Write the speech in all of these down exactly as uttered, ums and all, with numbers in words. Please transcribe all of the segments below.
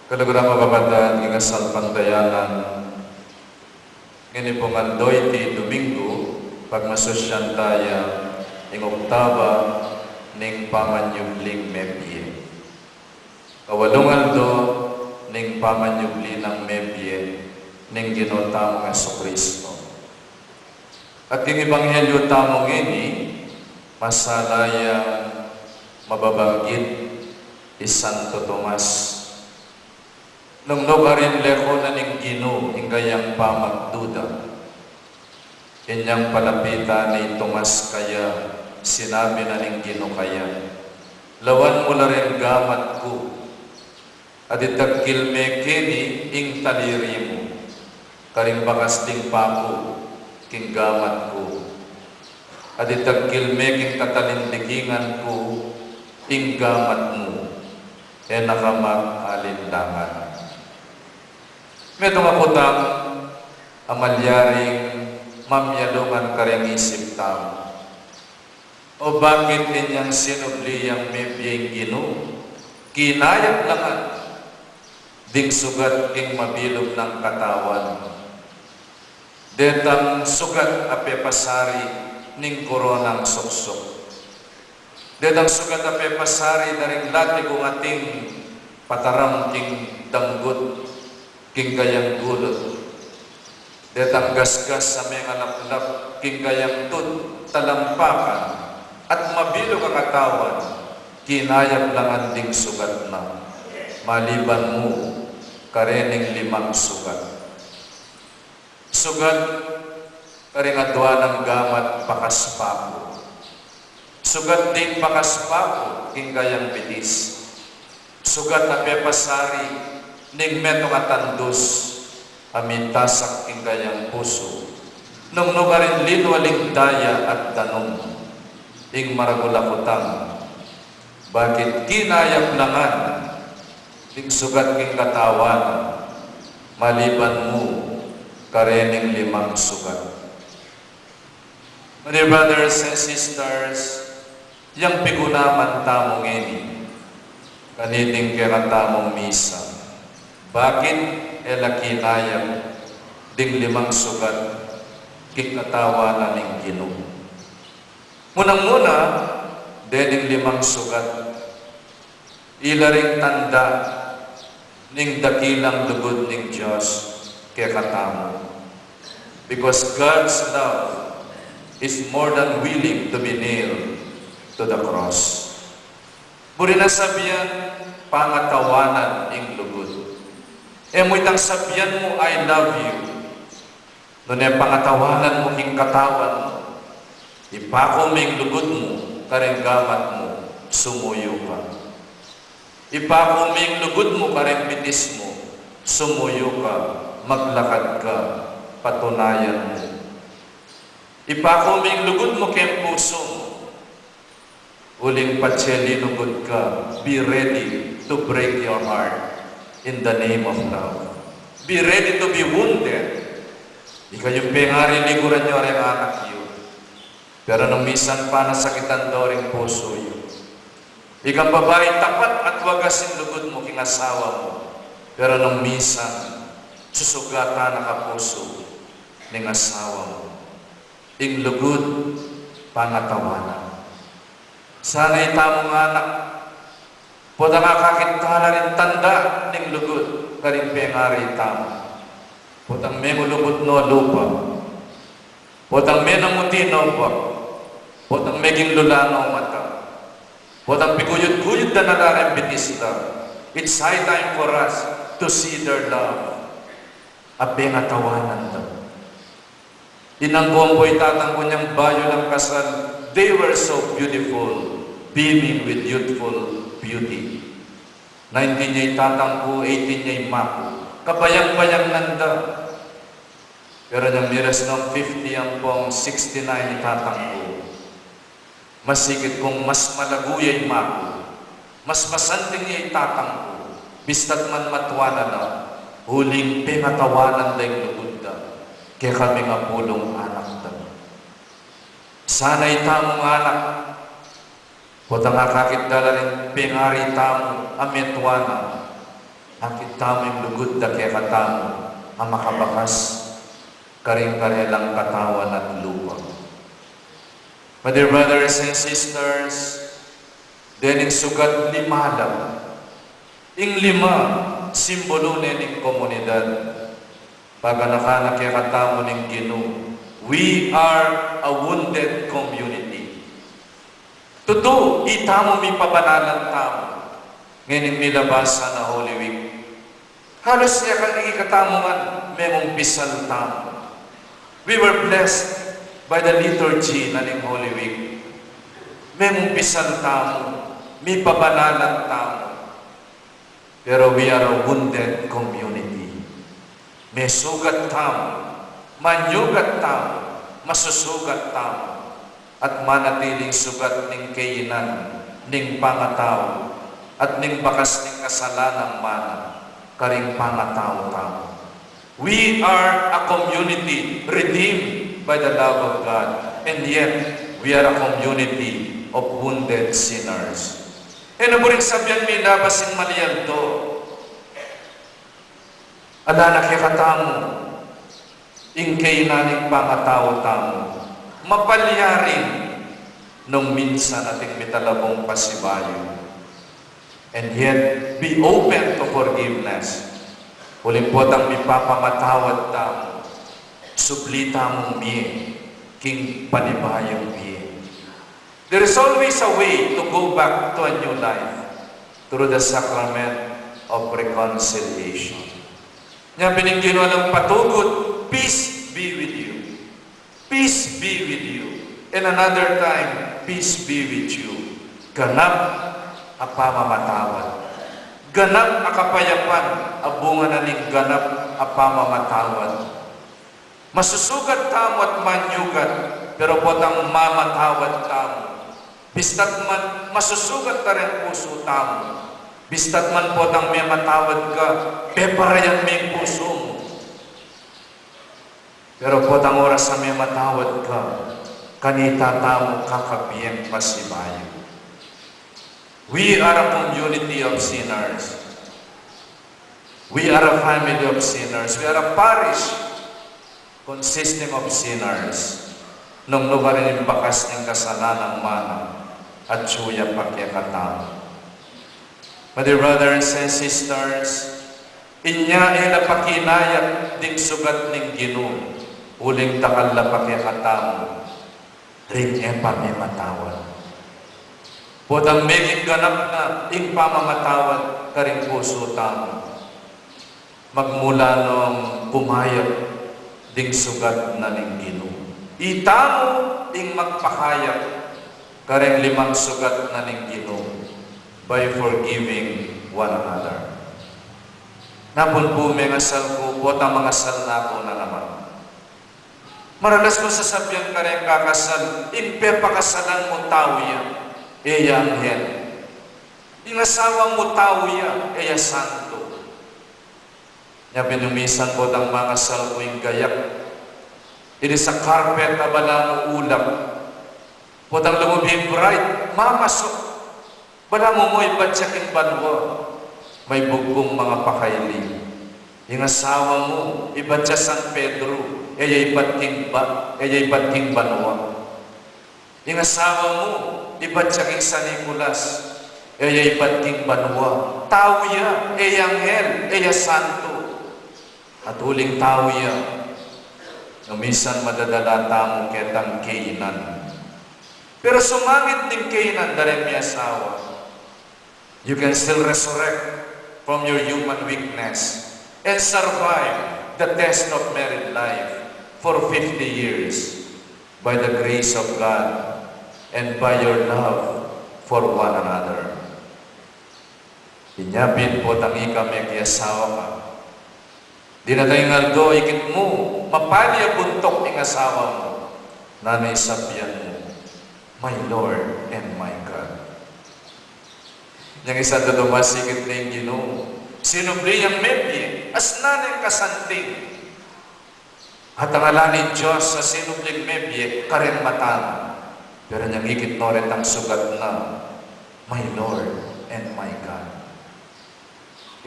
Kaluguran ku, kapatad, king kasalpantayanan, ngeni pung aldo iti Domingo, pagmasusyan taya ing oktaba ning pamanyubling mebie. Kawalung aldo ning pamanyubli nang mebie ning Ginu tamung Jesucristo. At king ebanghelyo tamu ngeni, masala yang mababanggit i Santo Tomas. Nung nukarin leko na ning Ginu ing kayang pamagduda, inyang palapitan i Tomas kaya, sinabi na ning Ginu kaya, "Lawan mu la ring gamat ku, at itagkil me keni ing taliri mu karing bakas ding paku king gamat ku, at itagkil me king tatalindikingan ku ing gamat mu, e na ka mag-alinlangan." Metung a kutang a malyaring mamialungan karing isip tamu. O bakit inyang sinubli yang mebie ing Ginu, kinayap la ngan ding sugat king mabilug nang katawan? Detang sugat a pepasari ning koronang suksuk. Detang sugat a pepasari da ring latigung ating pataram king danggut, king kayang gulut. Detang gasgas a mengalaplap king kayang tud talampakan at mabilug a katawan, kinayap la ngan ding sugat na, maliban mu karening limang sugat. Sugat karing adua nang gamat bakas paku. Sugat ding bakas paku king kayang bitis. Sugat a pepasari ning metung a tandus a mitasak king kayang pusu. Nung nukarin linwal ing daya at danum, ing maragul a kutang, bakit kinayap la ngan ding sugat king katawan, maliban mu karening limang sugat? My dear brothers and sisters, yang pigunaman tamu ngeni kaniting kekatamung misa, bakit e la kinayap ding limang sugat king katawan na ning Ginu? Munang-muna, dening limang sugat, ila ring tanda ning dakilang lugud ning Dios kekatamu. Because God's love is more than willing to be nailed to the cross. Buri nang sabian, pangatawanan ing lugud. E mu itang sabian mu, "I love you." Nune pangatawanan mu king katawan mu, ipaku me ing lugud mu karing gamat mu, sumuyu ka. Ipaku me ing lugud mu karing bitis mu, sumuyu ka, maglakad ka, patunayan mu. Ipaku me ing lugud mu keng pusu mu, uling patse linugud ka, be ready to break your heart in the name of love. Be ready to be wounded. Ikayung pengari, liguran yu reng anak yu. Pero nung misan panasakitan do ring pusu yu. Ikang babai, tapat at wagas ing lugud mu king asawa mu. Pero nung misan susugatan na ka pusu ning asawa mu. Ing lugud, pangatawanan. Sana itamung anak, potang akakit tala ring tanda ning lugud karing pengari tamu. Potang mengulubud no lupa, potang menamuti no bak, potang meging lula no mata, potang piguyud-guyud da na la ring bitis da. It's high time for us to see their love. A pengatawanan da. Inanggo pu i tatang ku niyang bayu lang kasal, they were so beautiful, beaming with youthful beauty. Nineteen ya i tatang ku, eighteen ya i maku. Kabayang-bayang nanda. Pero nung miras nong fifty ampong sixty-nine i tatang ku, masigit kung mas malagu ya i maku, mas masanting ya i tatang ku, bista't man matua na la, uling pengatawanan da ing lugud da kekaming apulung anak da. Sana itamung anak, potang akakit da la ring pengari tamu a metua na, akit tamu ing lugud da kekatamu a makabakas karing karelang katawan at lupa. My dear brothers and sisters, dening sugat lima la. Ing lima, simbolu ne ning komunidad. Paganakan na kekatamu ning Ginu, we are a wounded community. Tutu, itamu mipabanalan tamu ngening milabasan a Holy Week. Halus e ka, ikatamu ngan mengumpisal tamu. We were blessed by the liturgy na ning Holy Week. Mengumpisal tamu, mipabanalan tamu. Pero we are a wounded community. Mesugat tamu, manyugat tamu, masusugat tamu, at manatiling sugat ning kainan ning pangatau at ning bakas ning kasalanang mana karing pangatau tamu. We are a community redeemed by the love of God, and yet we are a community of wounded sinners. E na buring sabian milabas ing malialdo. Ala na kekatamu ing kainan ning pangatau tamu. Mapalyarin nung minsan ating mitalabong pasibayu. And yet, be open to forgiveness. Uling potang mipapamatawad tamu, subli tamung mie king panibayung bie. There is always a way to go back to a new life through the sacrament of reconciliation. Nya pin ing Ginu, alang patugut, "Peace be with you. Peace be with you." And another time, "Peace be with you." Ganap a pamamatawad. Ganap a kapayapan a bunga na ning ganap a pamamatawad. Masusugat tamu at manyugat, pero potang mamatawad tamu. Bista't man masusugat na ring pusu tamu, bista't man potang mematawad ka, peparayan me ing pusu mu. Pero potang oras a mematawad ka, kanita tamu kakabieng pasibayu. We are a community of sinners. We are a family of sinners. We are a parish consisting of sinners. Nung nukarin ing bakas ning kasalanang mana at suya pa kekatamu. My dear brothers and sisters, inya e la pakinayat ding sugat ning Ginu, uling dakal la pa kekatamu ring e pa mematawad. Potang meging ganap na ing pamamatawad karing pusu tamu, magmula nung kumayap ding sugat na ning Ginu. Itamu ing magpakayap karing limang sugat na ning Ginu by forgiving one another. Napun pu mengasal ku, potang mangasal na ku na naman. Maralas kung sasabian kareng kakasal, ing pepakasalan mu tau ya, e ya anghel. Ing asawa mu tau ya, e ya santo. Nya pin nung minsan potang mangasal ku ing gayak, ini sa carpet a balamu ulap. Potang lumubi ing bride, mamasu. Balamu mu ibat ya king banua, may bugkung mangapakaili. Ing asawa mu ibat ya San Pedro, e ya ibat king ba-, e ya ibat king banua. Ing asawa mu ibat ya king San Nicolas, e ya ibat king banua. Tau ya, e ya anghel, e ya santo. At uling tau ya, nung minsan madadala tamu ketang kainan. Pero sumangit ding kainan da reng miasawa, you can still resurrect from your human weakness and survive the test of married life for fifty years by the grace of God and by your love for one another. Inya pin potang ika mekiasawa ka, dinatang ing aldo, ikit mu, mapali a buntuk ing asawa mu, nanu ing sabian mu, "My Lord and my God." Inyang isang tutumas, ikit ne ing Ginu, sinubli yang mebie, asnan ing kasanting. At ang ala ning Dios a sinubling mebie kareng mata na. Pero inyang ikit no retang sugat na, "My Lord and my God."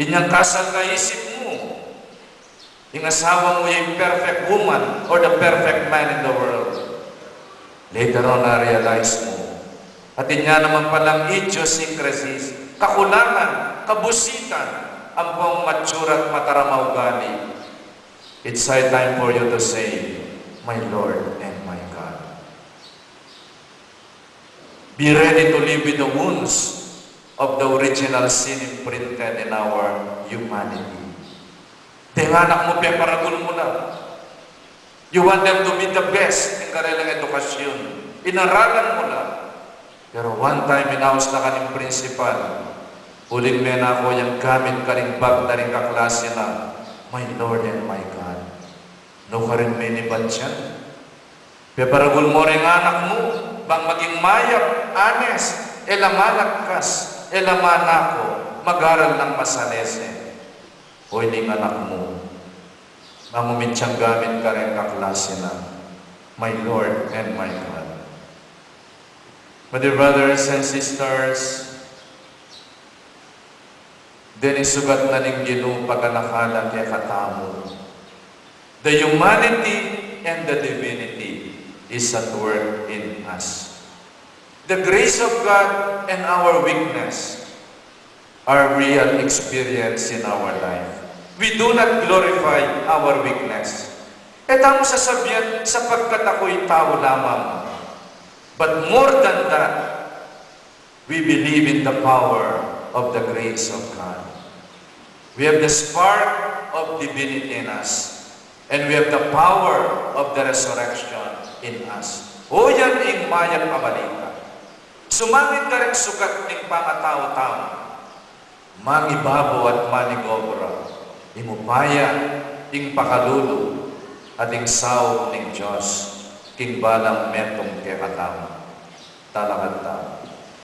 Inyang kasal ka, isip mu ing asawa mu ya ing perfect woman or the perfect man in the world. Later on, na-realize mu, atin ya naman palang idiosyncrasies, kakulangan, kabusitan, ampong mature at mataram a ugali. It's high time for you to say, "My Lord and my God." Be ready to live with the wounds of the original sin imprinted in our humanity. Deng anak mu, peparagul mu la. You want them to be the best king karelang edukasyon. Inaralan mu la. Pero one time, inaus na ka ning principal, uling menako yang gamit karing bag da ring kaklase na, "My Lord and my God." Nu karin minibat yan? Peparagul mu ring anak mu bang maging mayap, honest, e la malagkas, e la manako, mag-aral nang masalese. O ining anak mu, mangumityang gamit karing kaklase na, "My Lord and my God." My dear brothers and sisters, deni sugat na ning Ginu paganaka la kekatamu. The humanity and the divinity is at work in us. The grace of God and our weakness are real experience in our life. We do not glorify our weakness. E tamu sasabian, "Sapagkat ako'y tau lamang." But more than that, we believe in the power of the grace of God. We have the spark of divinity in us. And we have the power of the resurrection in us. O yan ing mayap a balita. Sumangid karing sugat ning pangatau-tau, mangibabo at manigobra, ing upaya, ing pakalulu, at ing saup ning Dios king balang metung kekatamu. Talakad tamu.